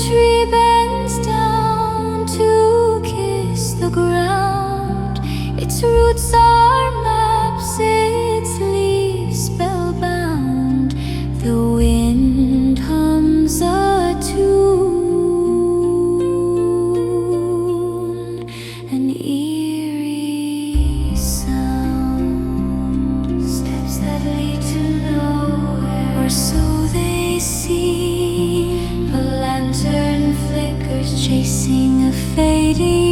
tree bends down to kiss the ground. Its roots are maps, its leaves spellbound. The wind hums a tune, an eerie sound. Steps that lead to nowhere, or so they seem. A lantern flickers, chasing a fading.